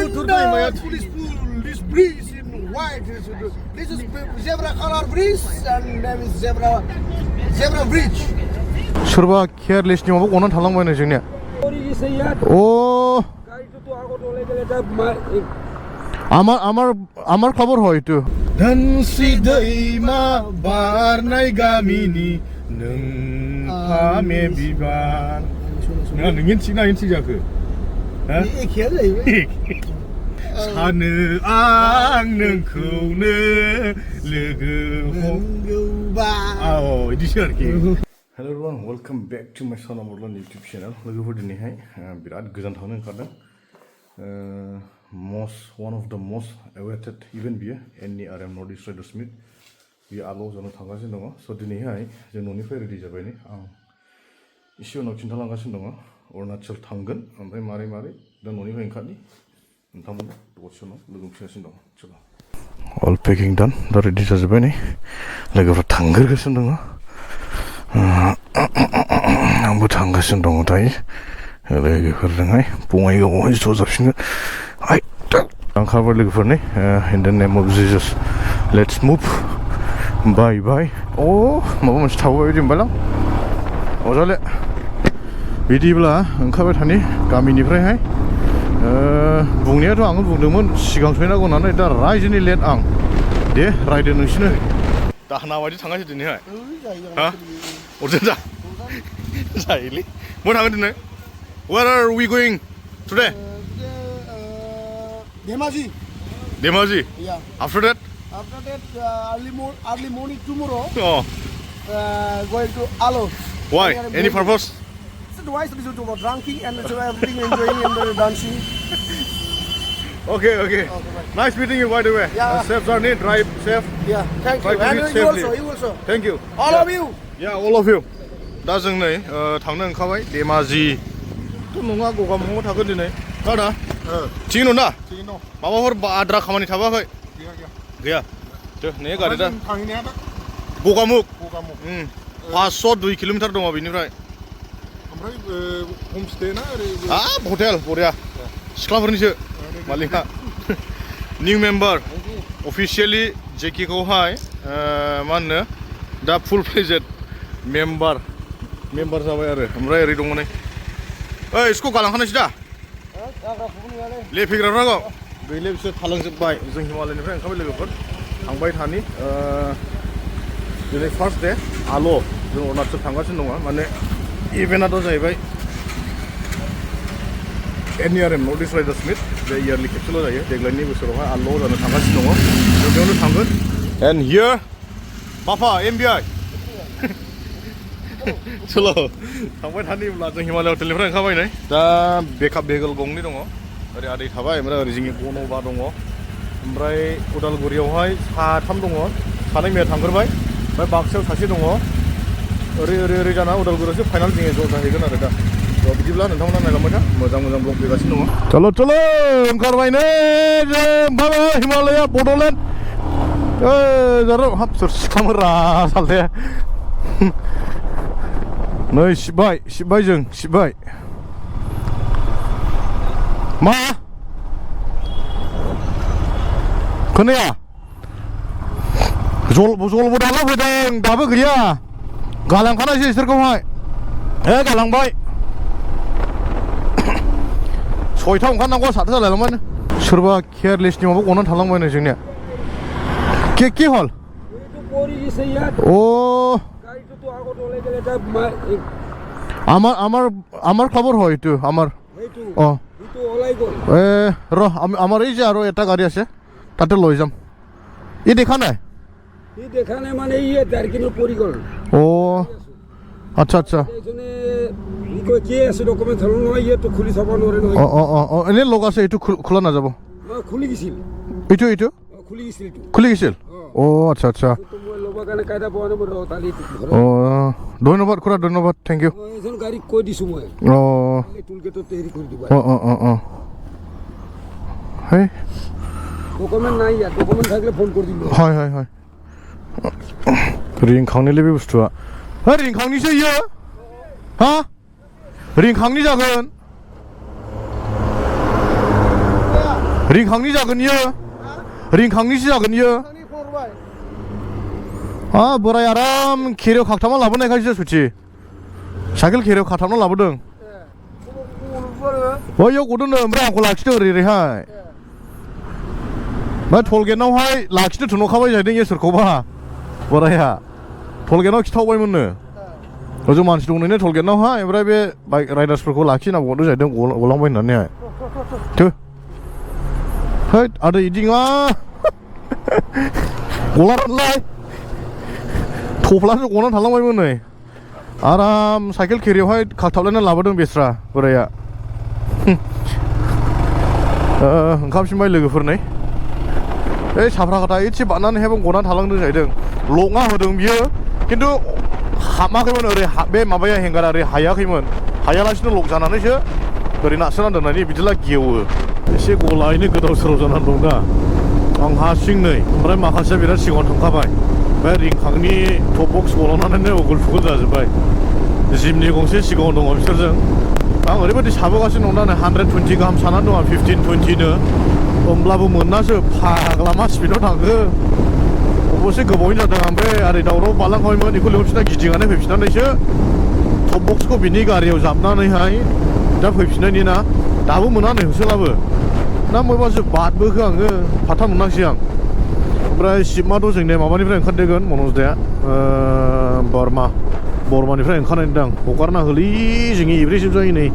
This bridge in white. This is zebra color bridge and name is zebra bridge. सोरबा केयारलेसनि माबा गनानै थालांबाय नै जोंनिया अ আমার খবর হয় তো धनस्रि दैमा बारनाय गामिनि नों फामे बिबार नों मिन्थिना मिन्थिजाखो एखेया जाहैबाय सानो आं नोंखौनो लोगो हमगौबा इदिसो आरोखि hello everyone welcome back to my son अमरलान YouTube channel लोगोफोर दिनैहाय बिराद गोजान थांनो ओंखारदों one of the most awaited event बियो NERM north east riders meet बियो आल'आव जानो थांगासिनो दङ स' दिनैहाय जों न'निफ्राय रेडि जाबाय नै आं एसे उनाव खिन्थालांगासिनो दङ अरुणाचल थांगोन ओमफ्राय मारै मारै दा न'निफ्राय ओंखारनि नोंथांमोन दसे उनाव लोगो मोनफिनगासिनो दङ चलो अल पेकिं डान दा रेडि जाजोब्बाय नै लोगोफ्रा थांग्रोगासिनो दङ आंबो थांगासिनो दङ दायो लोगोफोरजोंहाय बङाइगावआवहाय ज' जाफिनगोन ओंखारबाय लोगोफोरनि in the name of Jesus let's move bye bye अ माबा मोनसे थाबाय बायदि मोनबायलां अजाले बिदिब्ला ओंखारबाय थानि गामिनिफ्रायहाय बुंनायाथ' आङो बुंदोंमोन सिगां सहैनांगौ होननानै दा रायजोनि लेट आं दे रायदो नोंसिनो दाहोना बायदि थांगासिनो दिनैहाय हा अरजों जा जायोलै बहा थांगोन दिनै Where are we going today? Dhemaji. Dhemaji? Yeah. After that, early morning tomorrow, oh, going to Alo. Why? Any purpose? Why is it about drinking and everything, enjoying and dancing? Okay. Right. Nice meeting you, by the way. Yeah. Safe journey, drive safe. Yeah, thank you. Drive And it you safely. also. Thank you. All of you. Yeah, all of you. दा जों नै थांनो ओंखारबाय धेमाजि थ' नङा गगामुखआव थागोन दिनै खोनादों थिगैनो दं दा माबाफोर आद्रा खामानि थाबाखै गैया नै गारि दा गगामुख 502 किल'मिटार दङ बेनिफ्राय ओमफ्राय हमस्टे ना ओरै हटेल बरिया सिख्लाफोरनिसो मालिकआ निउ मेम्बार अफिसियेलि जेकिखौहाय मा होनो दा फुल फ्लेजेड मेम्बार जाबाय आरो ओमफ्राय ओरै दङ नै ओइ इसखौ गालांखानायसो दा लेफैग्रा नांगौ गैले बिसोर थालांजोब्बाय जों हिमालयनिफ्राय ओंखारबाय लोगोफोर थांबाय थानि दिनै फार्स्ट डे आल' जों अरुणाचल थांगासिनो दङ माने इभेन्टआथ' जाहैबाय NERM north east riders meet बे इयारलि खेबसेल' जायो देग्लायनि बोसोरावहाय आल' जानो थांगासिनो दङ जों बेयावनो थांगोन एन्ड हियार माफा MBI चलो थांबाय थानिब्ला जों हिमालय हटेलनिफ्राय ओंखारबाय नै दा बेकआप भेहिकेल गंनै दङ ओरै आदै थाबाय ओमफ्राय ओरै जोंनि गन'बा दङ ओमफ्राय उदालगुरियावहाय साथाम दङ सानै मैया थांग्रोबाय ओमफ्राय बाक्सायाव सासे दङ ओरै जाना उदालगुरियावसो फाइनाल जोङो ज' जाहैगोन आरो दा थ' बिदिब्ला नोंथांमोना नायलांबाय था मोजां ब्लग फैगासिनो दङ चलो ओंखारबाय नै जों ओंखारबाय हिमालया बड'लेण्ड हाब सोर सिखामोरा सालथे नै सिबबाय जों सिबबाय मा खोनाया जलबो दाला फैदों दाबो गैया गालांखानायसै बिसोरखौहाय गालांबाय 6था ओंखारनांगौ 7था जालायलांबाय सोरबा केयारलेसनि माबा गनानै थालांबाय नै जोंनिया के हल ও আমার খবর হয় একটু আমার আমার এই যে আরো একটা গাড়ি আছে তাতে লৈ যাম দেখা নাই মানে ইয়ে দার্কিনোর পরিকল ও আচ্ছা কি আছে ডকুমেন্ট হলো নহয় ইয়েটো খুলি চাব নোৱাৰে নহয় এনে লগ আছে এইটো খোলা নাযাব খুলি গিছিল এইটো খুলি গিছিল ও আচ্ছা ও ধন্যবাদ খুৰা ধন্যবাদ থেংক ইউ এজন গাড়ী কৈ দিছো মই টুলগেটত হেৰি কৰি দিবা হে ডকুমেন্ট নাই ইয়াত ডকুমেন্ট থাকলে ফোন কৰি দিম হয় रिंखांनिलै बे बुस्थुआ रिंखांनिसो इयो हा रिंखांनि जागोन रिंखांनि जागोन इयो रिंखांनिसो जागोन इयो थांनि खरबाय बोराय आराम खेरियाव खाखथामना लाबोनायखायसो सुथि साइकेल खेरियाव खाथामना लाबोदों बैयाव गदोंनो ओमफ्राय आंखौ लाखिदों ओरैहाय ओमफ्राय टलगेटनावहाय लाखिनो थुनखाबाय जाहैदों इसोरखौबा बोराया टलगेटनाव खिथावबायमोननो ओजों मानसि दंनो टलगेटनावहाय ओमफ्राय बे बाइक राइडार्सफोरखौ लाखिनांगौ गदों जाहैदों गलांबाय होननानैहाय थो हैद आदै इदि नङा गलारानलाय थफ्लासो गनानै थालांबायमोन नै आराम साइकेल खेरियावहाय खाखथाबलायनानै लाबोदों बेस्रा बोराया ओंखामसिमबाय लोगोफोरनै ओइ साफ्राखाथा एसे बारनानै हेबों गनानै थालांदों जाहैदों लङा होदों बियो खिन्थु हाबाखैमोन ओरै बे माबाया हेंगारा ओरै हायाखैमोन हायालासिनो लक जानानैसो ओरै नारसोना दोननानै बिदिला गेवो एसे गलायैनो गोदाव सोराव जानानै दं दा आं हारसिंनै ओमफ्राय माखासेया बिराद सिगाङाव थांखाबाय बे रिंखांनि टप बक्स गलांनानैनो उगुल फुगुल जाजोब्बाय जिमनि गंसे सिगाङाव दङ बिसोरजों आं ओरैबायदि साबोगासिनो दं दा 120 गाहाम सानानै दं आं 15-20नो होमब्लाबो मोनासो फाग्ला मा स्पिडआव थांखो अबसे गोबावैनो जादों ओमफ्राय ओरै दावराव बारलांखाबायमोन बेखौ लिंहरफिनना गिदिंनानै फैफिननानैसो टप बक्सखौ बिनि गारियाव जाबनानैहाय दा फैफिननायनि ना दाबो मोना नै होसोलाबो ना मयबासो बादबोखो आङो फाथा मोनाखिसै आं ओमफ्राय शिबमाथ' जोंनि माबानिफ्राय ओंखारदोंगोन मनजदाया बरमानिफ्राय ओंखारनाय दां हगारना होलै जोंनि एब्रेसिम जायो नै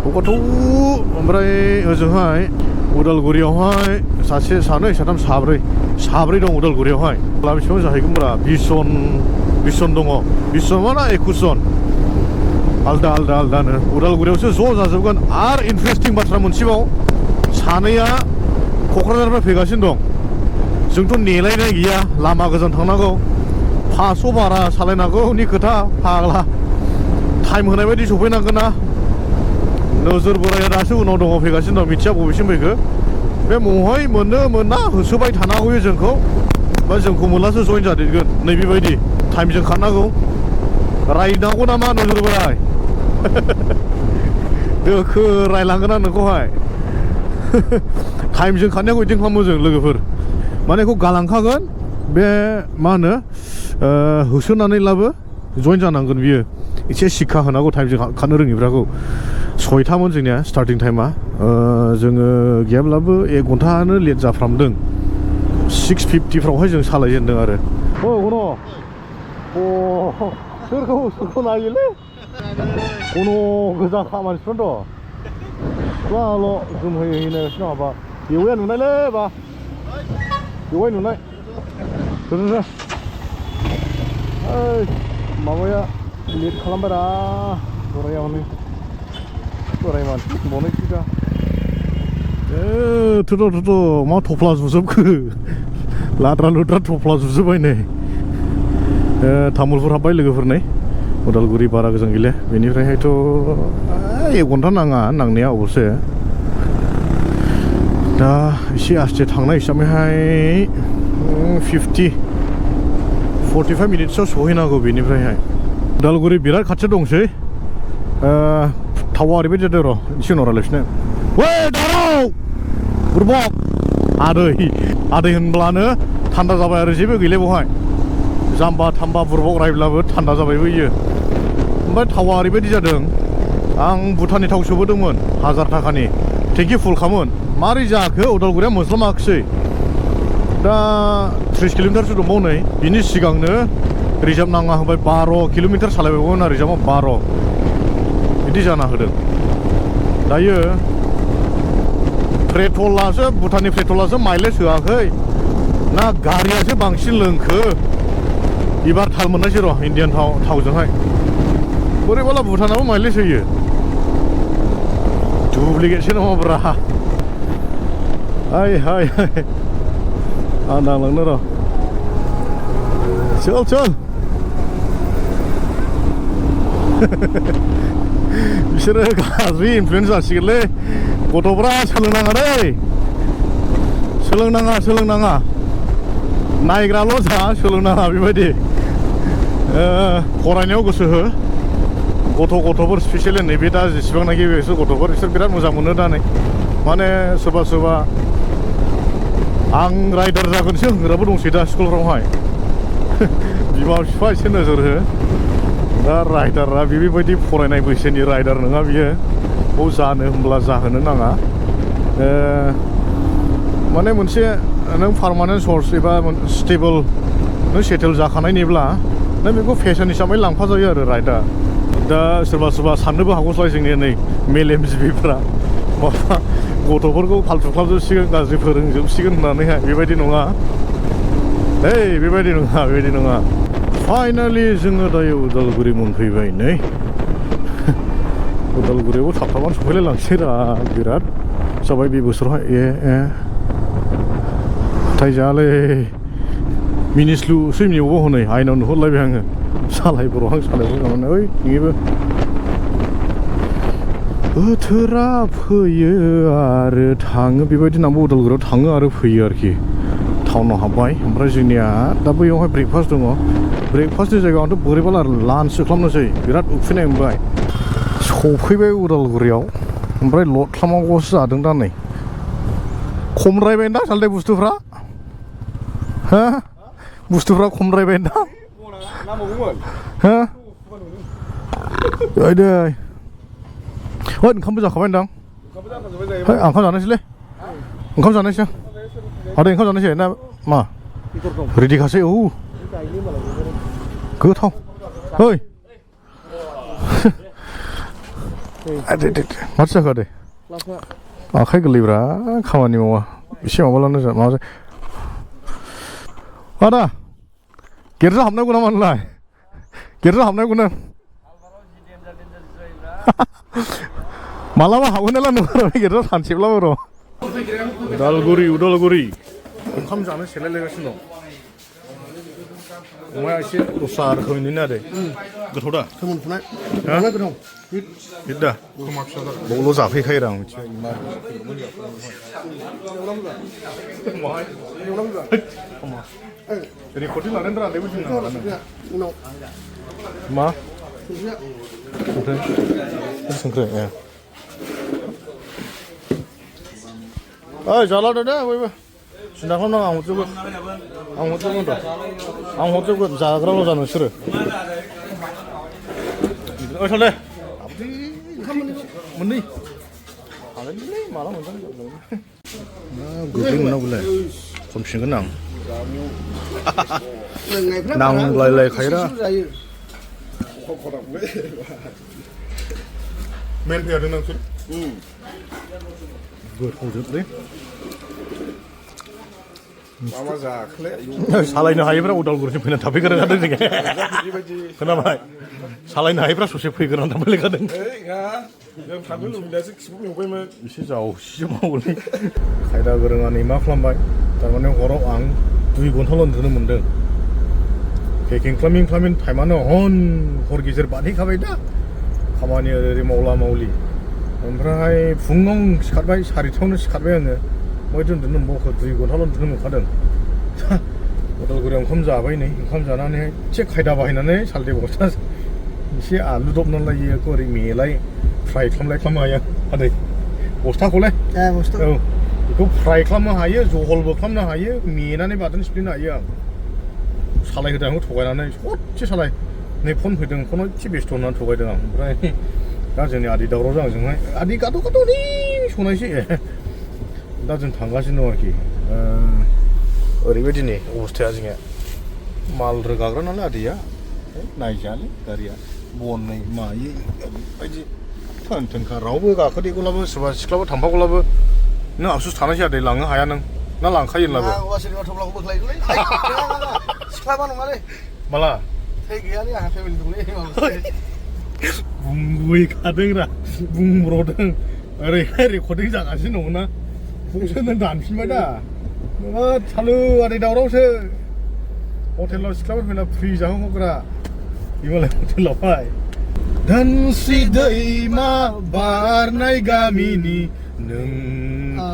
हगारथ' ओमफ्राय ओजोंहाय उदालगुरियावहाय सासे सानै साथाम साब्रै दं उदालगुरियावहाय बेसेबां जाहैगोनब्रा 20 जन दङ 20 जन ना 21 जन आलदानो उदालगुरियावसो ज' जाजोबगोन आरो इन्टारेस्टिं बाथ्रा मोनसेबाव सानैया क'क्राझारनिफ्राय फैगासिनो दं जोंथ' नेलायनाय गैया लामा गोजान थांनांगौ 500 बारा सालायनांगौनि खोथा फाग्ला टाइम होनाय बायदि सफैनांगोन ना नोजोर बोराया दासो उनाव दङ फैगासिनो दं मिथिया बबेसिम फैखो बे महाय मोननो मोना होसोबाय थानांगौ जोंखौ बा जोंखौ मोनलासो जइन जादेरगोन नै बेबायदि टाइमजों खारनांगौ रायनांगौ नामा नोजोर बोराय दोखो रायलांगोन आं नोंखौहाय टाइमजों खारनायखौ बिदिनो खालामो जों लोगोफोर माने बेखौ गालांखागोन बे मा होनो होसोनानैब्लाबो जइन जानांगोन बियो एसे शिक्षा होनांगौ टाइमजों खारनो रोङिफ्राखौ 6थामोन जोंनिया स्टार्टिं टाइमा जोङो गैयाब्लाबो 1 घन्टानो लेट जाफ्रामदों 6:50 जों सालायजेनदों आरो सोरखौ नायोलै गोजा खामानिफ्रानोथ' सिख्लाल' जोमहैनायगासिनो माबा बेवाया नुनायलै बा बेवाय नुनाय माबाया लेट खालामबायरा बोराया हनै बोराय मानसि बनायसै दा थुथ' मा थफ्ला जुजोबखो लाद्रा लुद्रा थफ्ला जुजोब्बाय नै तामुलपुर हाबबाय लोगोफोरनै उदालगुरि बारा गोजान गैले बेनिफ्रायहायथ' 1 घन्टा नाङा नांनाया अबसे दा एसे आस्ते थांनाय हिसाबैहाय 45 मिनिट्सआव सहैनांगौ बेनिफ्रायहाय उदालगुरि बिराद खाथियाव दंसै थावा ओरैबायदि जादों र' एसे उनाव रायलायफिनो दावराव बुरबक आदै होनब्लानो थान्दा जाबाय आरो जेबो गैले बेवहाय जाम्बा थाम्बा बुरबक रायब्लाबो थान्दा जाबायबो इयो ओमफ्राय थावा ओरैबायदि जादों आं भुटाननि थाव सोबोदोंमोन 1000 थाखानि टेंकि फुलखामोन मारै जाखो उदालगुरिया मोनस्लामाखिसै दा 30 किल'मिटारसो दंबावो नै बिनि सिगांनो रिजार्भ नाङा होबाय 12 किल'मिटार सालायबावगोन आरो रिजार्भआव 12 बिदि जाना होदों दायो पेट्रलासो भुटाननि पेट्रलासो माइलेज होआखै ना गारियासो बांसिन लोंखो एबार थाल मोननायसै र' इन्डियान थावजोंहाय बोरैबाला भुटानाबो माइलेज होयो डुप्लिकेटसो नङाब्रा हाय आं नांलांनो र' चल बिसोरो गाज्रि इनफ्लुयेन्स जासिगोनलै गथ'फ्रा सोलोंनाङा दै सोलोंनाङा नायग्राल' जा सोलोंनाङा बेबायदि फरायनायाव गोसो हो गथ'फोर स्पेसियेलि नैबे दा जेसेबांनाखि बिसोर गथ'फोर बिसोर बिराद मोजां मोनो दा नै माने सोरबा आं राइडार जागोनसो होनग्राबो दंसै दा स्कुलफ्रावहाय बिमा बिफा एसे नोजोर हो दा राइडारा बेबायदि फरायनाय बैसोनि राइडार नङा बियो बेखौ जानो होनब्ला जाहोनो नाङा माने मोनसे नों पार्मानेन्ट सर्स एबा स्टेबल नों सेटेल जाखानायनिब्ला नों बेखौ फेशन हिसाबै लांफाजायो आरो राइडआ दा सोरबा सोरबा साननोबो हागौसलाय जोंनि नै मेलेमजिबिफ्रा माबा गथ'फोरखौ फाल्थु खालामजोबसिगोन गाज्रि फोरोंजोबसिगोन होननानैहाय बेबायदि नङा बेबायदि नङा फाइनालि जोङो दायो उदालगुरि मोनफैबाय नै उदालगुरियावबो थाबथाबानो सफैलाय लांसै रा बिराद जाबाय बे बोसोरावहाय हाथाय जायालै मिनिस्लुसै नेवबो हनै आइनाव नुहरलायबाय आङो सालाय बर'हां सालायबो गामोन ओइ नोंनिबो बोथोरा फैयो आरो थाङो बेबायदि नांगौ उदालगुरियाव थाङो आरो फैयो आरोखि टाउनाव हाबबाय ओमफ्राय जोंनिया दा बैयावहाय ब्रेकफास्ट दङ ब्रेकफास्टनि जायगायाव आंथ' बोरैबा लान्चसो खालामनोसै बिराद उखैनाय मोनबाय सफैबाय उदालगुरियाव ओमफ्राय लथ्लामावसो जादों दा नै खमद्रायबाय ना सालथे बुस्थुफ्रा हा बुस्थुफ्रा खमद्रायबाय ना हा ओइदै ओंखामबो जाखाबाय होनदां ओंखाम जानोसैलै ओंखाम जानोसै आदै ओंखाम जानोसै ना मा रेडिखासै औ गोथाव ओइ माथो जाखो आदै आखाइ गोरलैब्रा खामानि मावा एसे माबालानो माबा आदा गिर्जा हाबनांगौ नामा नोंलाय गिर्जा हाबनांगौ नों मालाबा हाबहोनायला नङा गिर्जा सानसेब्लाबो र' उदालगुरि ओंखाम जानो सेलायलायगासिनो दं अमाया एसे दस्रा रोखोमैनो आदै गोथाव दा फोमोनफुनाय गोथाव दा बावल' जाफैखायो आं मिथिबाय रेकर्डिं लादों रा आदैबो जोंना मा संख्रि ओइ जाला दे बयबो सिन्था खालामनाङा आं हरजोबगोन जाग्राल' जा नोंसोरो ओइ थांदे मोननै हागोनलै माला मोनजागोन गोग्लैमोनाबोलाय खमसिनगोन आं नांलायलायखायोरा मेन फैयादों नोंसोर गोथावजोबलै मा जाखोलै सालायनो हायोब्रा उदालगुरिसिम फैनानै थाफैग्रोखादों जोङो खोनाबाय सालायनो हायोब्रा ससे फैग्रोनानै थाफैलायखादों जों थांनो लुबैनायासो खिबु मेंबायमोन एसे जावसिसो मावोलै खायदा गोरोङानै मा खालामबाय थारमाने हराव आं 2 घन्टाल' उन्दुनो मोन्दों पेकिं खालामिन टाइमानो हर गेजेर बारहैखाबाय दा खामानि ओरै मावला मावलि ओमफ्राय फुङाव सिखारबाय 4थायावनो सिखारबाय आङो बहायथ' उन्दुनो मोनबावखो 2 घन्टाल' उन्दुनो मोनखादों उदालगुरियाव ओंखाम जाबाय नै ओंखाम जानानै एसे खायदा बाहायनानै सालथे बस्था एसे आलु दबनानै लायो ओरै मेलाय फ्राय खालामनो हायो आदै बस्थाखौलाय औ बेखौ फ्राय खालामनो हायो जहलबो खालामनो हायो मेनानै बाथोन सिफ्लेनो हायो आं सालायहोदों आंखौ थगायनानै ससे सालाय नै फन फैदों फनाव एसे बेस्थ' होननानै थगायदों आं ओमफ्राय दा जोंनि आदै दावराव आंजोंहाय आदै गाद'नि संनायसै दा जों थांगासिनो दं आरोखि ओरैबायदि नै अबस्थाया जोंनिया माल रोगाग्रा नालाय आदैया नायजायालै गारिया बननै मायै ओरैबायदि थोनखा रावबो गाखोदेगौलाबो सोरबा सिख्लाबो थांफागौलाबो नों आफसुस थानायसै आदै लांनो हाया नों ना लांखायो होनलाबो सिख्लाबा नङालै माला थै गैयालै आंहा फेमिलि दंलै बुंबोखादोंरा बुंब्र'दों ओरैहाय रेकर्डिं जागासिनो दङ ना फंसे नों दानफिनबाय दा नोङो सालु आदै दावरावसो हटेलाव सिख्लाफोर फैना फ्रि जाहोहरग्रा बिमालाय हटेलावहाय धोनस्रि दैमा बारनाय गामिनि नों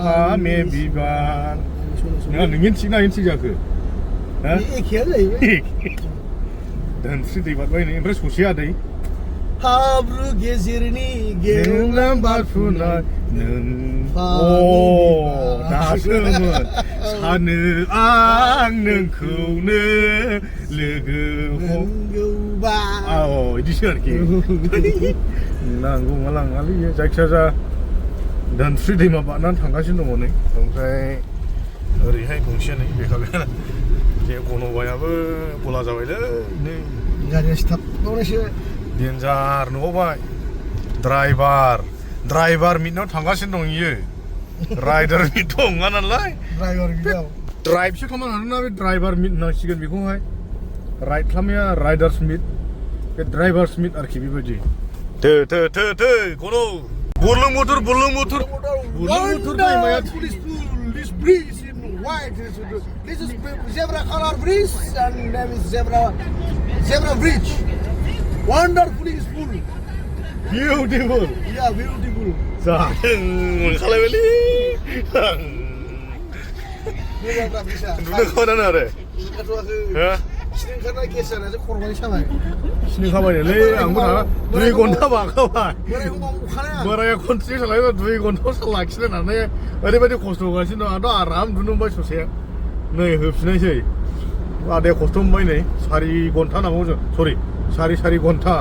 फामे बिबार नोंनि थिग ना थिग जाखो एखेयानो जाहैबाय धोनस्रि दै बारबाय नै ओमफ्राय ससे आदै हाब्रु गेजेरनि गेवलां बारफुनाय 다스는 사는 악는खौनो लोगो 이디 시간이기 나고 말랑알이 자기자 단수리 दैमा बारनानै थांगासिनो दङ नै ओमफ्राय ओरैहाय गंसेयानो बेखायनो जे गन'बायाबो गला जाबायलै नै गारिया स्टार्ट मावनायसो डेन्जार नुबाय ड्राइभार मिटनाव थांगासिनो दं इयो राइडार मिट दं नङा नालाय ड्राइभार गियाव ड्राइभसो खालामनो हादों ना बे ड्राइभार मिट होनांसिगोन बेखौहाय राइड खालामनाया राइडार्स मिट बे ड्राइभार्स मिट आरोखि बेबायदि थो गन' बुरलुंबुथुर दैमाया This bridge in white this is zebra color bridge and name is zebra bridge wonderfully peaceful beautiful yeah beautiful जादों मोनखालायबायलै मोजांब्रा bisa नुदों आरो ओंखारथ'वाखै सिनि ओंखारनाय गेस जानायसो खर'मानि साबाय सिनि खाबायनोलै आंबो थाङा 2 घन्टा बाखाबाय बोरायखौ मावनो खानाया बोराया खनसे सालायबा 2 घन्टायाव सा लाखिलायनानै ओरैबायदि खस्थ' होगासिनो दं आंथ' आराम उन्दुनो मोनबाय ससे नै होफिननायसै आदाया खस्थ' मोनबाय नै 4 घन्टा नांगौ जों सरि 4 घन्टा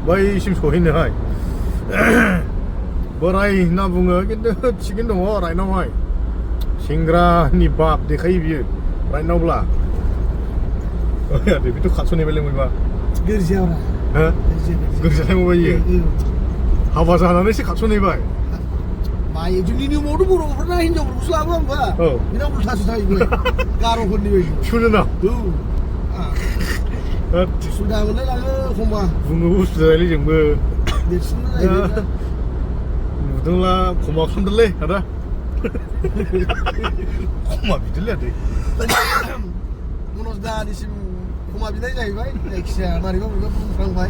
बैसिम सहैनोहाय बोराय होनना बुङो खिन्थु थिगैनो दङ राइटनावहाय सेंग्रानि बाप देखायो बियो राइटनावब्ला बेथ' खाथस'नायबायलै मोनबा गोरजियाब्रा हो गोरजियालाय मोनबाय इयो हाबा जानानैसो खाथस'नायबाय मायो जोंनि नियमावथ' बर'फोरना हिनजावफोरखौसो लाबोआ होमबा बिना उल्थासो थाहैबाय गार'फोरनि बायदि सुनोना सुदा मोनलाय लाङो एखमबा बुङोबो उसुबिदा जायोलै जोंबो देरसिनबो जाहैबाय नुदोंला खमा खालामदोंलै आदा खमा बिदोंलै आदै मनज दानिसिम खमा बिनाय जाहैबाय जायखिजाया मारैबा बुंफ्रांबाय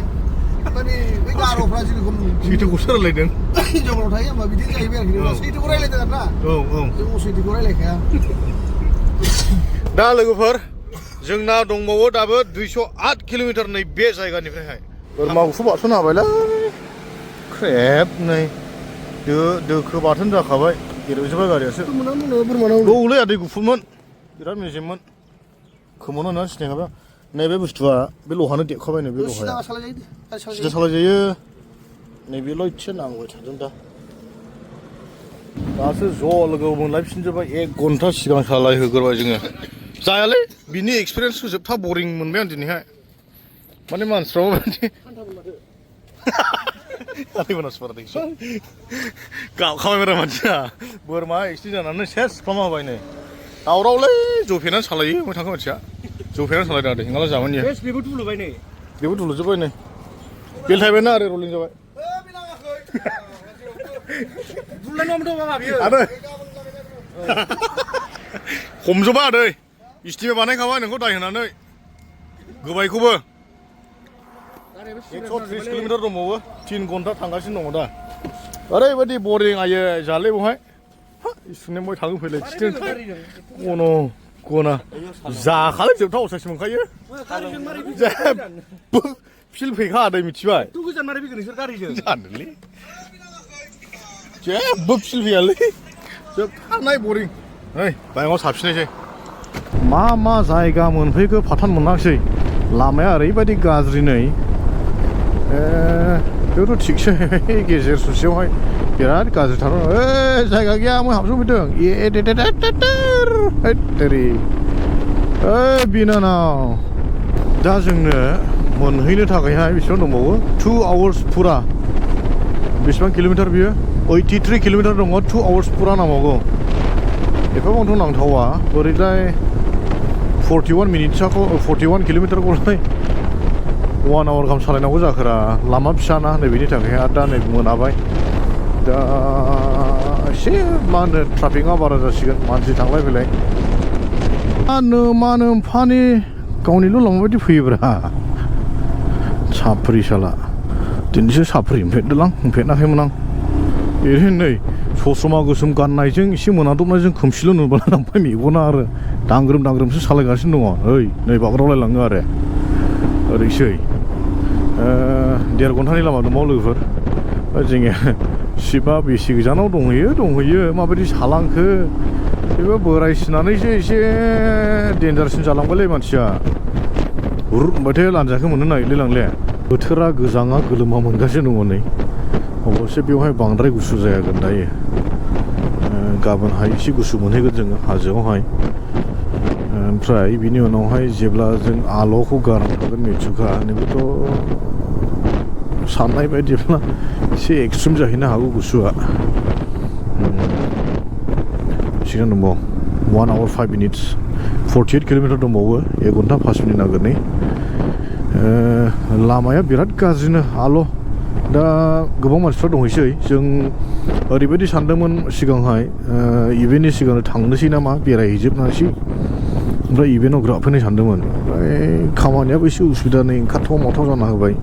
माने बै गार'फ्रा जेरखम सैथोखौसो रायलायदों हिनजावफोराव थायो होमबा बिदिनो जाहैबाय आरोखि सैथोखौ रायलायदों आरो ना औ जों सैथोखौ रायलायखाया दा लोगोफोर जोंना दंबावो दाबो 208 किल'मिटार नै बे जायगानिफ्रायहाय बोरमाखौसो बाथोन हाबायलै ख्रेब नै दोखो बाथोन जाखाबाय गेलेजोब्बाय गारियासो औलै आदै गुफुरमोन बिराद मेजेममोन खोमावनो होननानै सिनायखाबाय नैबे बुस्थुआ बे लहानो देखाबाय नै बे लहाया सिदा सालायजायो नैबेल' एसे नांबाय थादों दासो ज' लोगो मोनलायफिनजोब्बाय 1 घन्टा सिगां सालायहोग्रोबाय जोङो जायालै बिनि एक्सपिरियेन्सखौ जोबथा बरिं मोनबाय आं दिनैहाय माने मानसिफ्राबो माने गाबखाबायब्रा मानसिया बोरमा एक्सिडेन्ट जानानै सेस खालामना होबाय नै दावरावलै जफेनानै सालायो ओमफ्राय थांखो मानसिया जफेनानै सालायदों आदै हिंगाला जाबाय नै बेबो दुलुबाय नै बेबो दुलुजोब्बाय नै बेल थायबायना आरो रलिं जाबाय आदै हमजोबा आदै इस्टिमे बानायखाबाय नोंखौ दाय होनानै गोबायखौबो 130 किल'मिटार दंबावो 3 घन्टा थांगासिनो दङ दा ओरैबायदि बरिं आयो जालै बेवहाय इसुने बय थाङो फैलाय खिथों गन' गना जाखालै जोबथा असायसो मोनखायो जेबो फिल फैखा आदै मिथिबाय गोजान मारै फैगोन नोंसोर गारिजों जानोलै जेबो फिल फैयालै जोबथारनाय बरिं नै बाइकआव साबसिननायसै मा जायगा मोनफैखो फाथान मोनाखिसै लामाया ओरैबायदि गाज्रि नै बेथ' थिगसै गेजेर ससेयावहाय बिराद गाज्रि थार जायगा गैया आं हाबसोफैदों बिनानाव दा जोंनो मोनहैनो थाखायहाय बेसेबां दंबावो 2 आवार्स फुरा बेसेबां किल'मिटार बियो 83 किल'मिटार दङ 2 आवार्स फुरा नांबावगौ एफाबांथ' नांथावा ओरैजाय 41 मिनिटसाखौ 41 किल'मिटारखौलाय 1 आवार गाहाम सालायनांगौ जाखोरा लामा फिसाना नै बेनि थाखाय आरो दा नै मोनाबाय दा एसे मा होनो ट्राफिकआ बारा जासिगोन मानसि थांलाय फैलाय मा होनो फानि गावनिल' लामा बायदि फैयोब्रा साफ्रि साला दिनैसो साफ्रि नुफेराखैमोन आं ओरैनो नै ससमा गोसोम गाननायजों एसे मोनादबनायजों खोमसिल' नुबाय लांबाय मेगना आरो दांग्रोमसो सालायगासिनो दङ ओइ नै बाब्रावलायलाङो आरो ओरैसै 1.5 घन्टानि लामा दंबावो लोगोफोर जोङो शिबा बेसे गोजानाव दंहैयो माबायदि सालांखो बेबो बोरायसिनानैसो एसे डेन्जारसिन जालांबायलै मानसिया हुरबाथाय लानजाखौ मोननो नागिरलाय लांले बोथोरा गोजाङा गोलोमा मोनगासिनो दङ नै अबयसे बेवहाय बांद्राय गुसु जायागोन दायो गाबोनहाय एसे गुसु मोनहैगोन जोङो हाजोआवहाय ओमफ्राय बिनि उनावहाय जेब्ला जों आल'खौ गारनो थागोन मेचुका नैबेथ' साननाय बायदिब्ला एसे एक्सट्रिम जाहैनो हागौ गुसुआ सिगां दंबावो 1 hour 5 minutes 48 किलोमिटार दंबावो 1 घन्टा 5 मिनिट नागिरनाय लामाया बिराद गाज्रिनो आल' दा गोबां मानसिफ्रा दंहैसै जों ओरैबायदि सानदोंमोन सिगांहाय इभेन्टनि सिगां थांनोसै नामा बेरायहैजोबनोसै ओमफ्राय इभेन्टआव ग्राफैनाय सानदोंमोन ओमफ्राय खामानियाबो एसे उसुबिदा नै ओंखारथाव माथाव जाना होबाय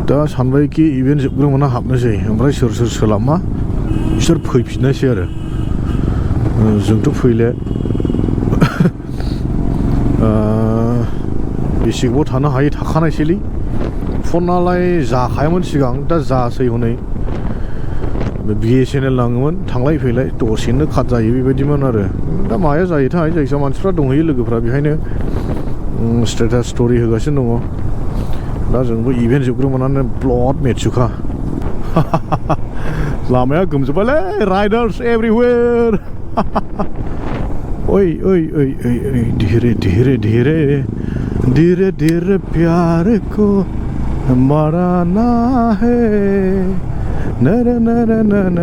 दा सानबायखि इभेन्ट जोबग्रोमोना हाबनोसै ओमफ्राय सोर सोलाबा बिसोर फैफिननायसै आरो जोंथ' फैले बेसे गोबाव थानो हायो थाखानायसैलै फनालाय जाखायोमोन सिगां दा जासै हनै BSNL नाङोमोन थांलाय फैलाय दसेनो काट जायो बेबायदिमोन आरो दा माया जायोथाय जायखिजाया मानसिफ्रा दंहैयो लोगोफ्रा बेहायनो स्टेटास स्ट'रि होगासिनो दङ दा जोंबो इभेन्ट जोबग्रोमोनानो ब्लड मेचुका लामाया गोमजोब्बायलै राइडार्स एभरिवेयर ओइ धीरे धीरे धीरे धीरे धीरे प्यार को मराना है नरे नरे नरे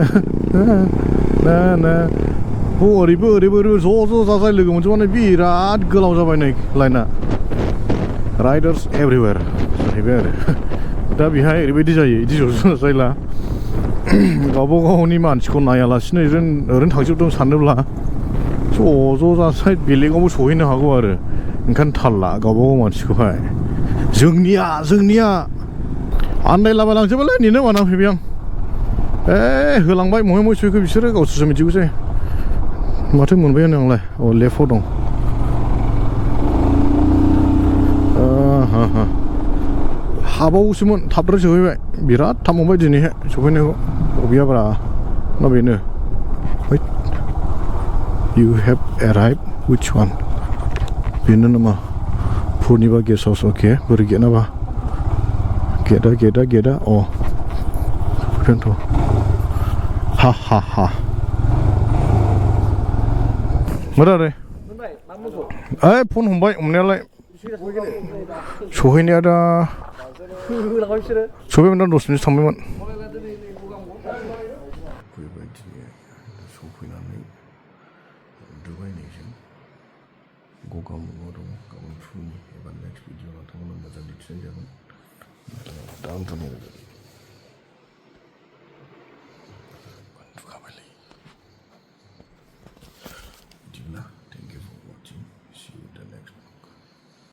ना ओरैबो ज' जाजाय लोगो मोनजोबनानै बिराद गोलाव जाबाय नै लाइना राइडार्स एभरिवेयर जाहैबाय आरो दा बेहाय ओरैबायदि जायो बिदि ज' जाजायला गावबा गावनि मानसिखौ नायालासिनो ओरैनो थांजोबदों सानोब्ला ज' जाजाय बेलेगावबो सहैनो हागौ आरो ओंखायनो थाल ला गावबा गाव मानसिखौहाय जोंनिया आन्दायलाबायलांजोबायलै नेनो माना फैबाय आं होलांबाय महाय सहैखो बिसोरो गावसोरसो मिथिगौसै माथो मोनबाय होनो आंलाय लेफ्टआव दं हाबावसोमोन थाबद्राय सहैबाय बिराद थाब मोनबाय दिनैहाय सफैनायखौ बबेयाब्रा ना बेनो You have arrived which one बेनो नामा पुर्निमा गेस्ट हाउस अके बोरै गेटनाबा गेटआ बेनोथ' हा मोरारे फन हमबाय हमनायालाय सहैनाया दा सहैबायमोन दा 10 मिनिट थांबायमोन सफैनानै दुबाइनिजों गगा मोननाय दं गाबोन फुंनि एबा नेक्स्ट भिडिअ नोंथांमोना मोजां दिन्थिनाय जागोन दा उन्दुनाय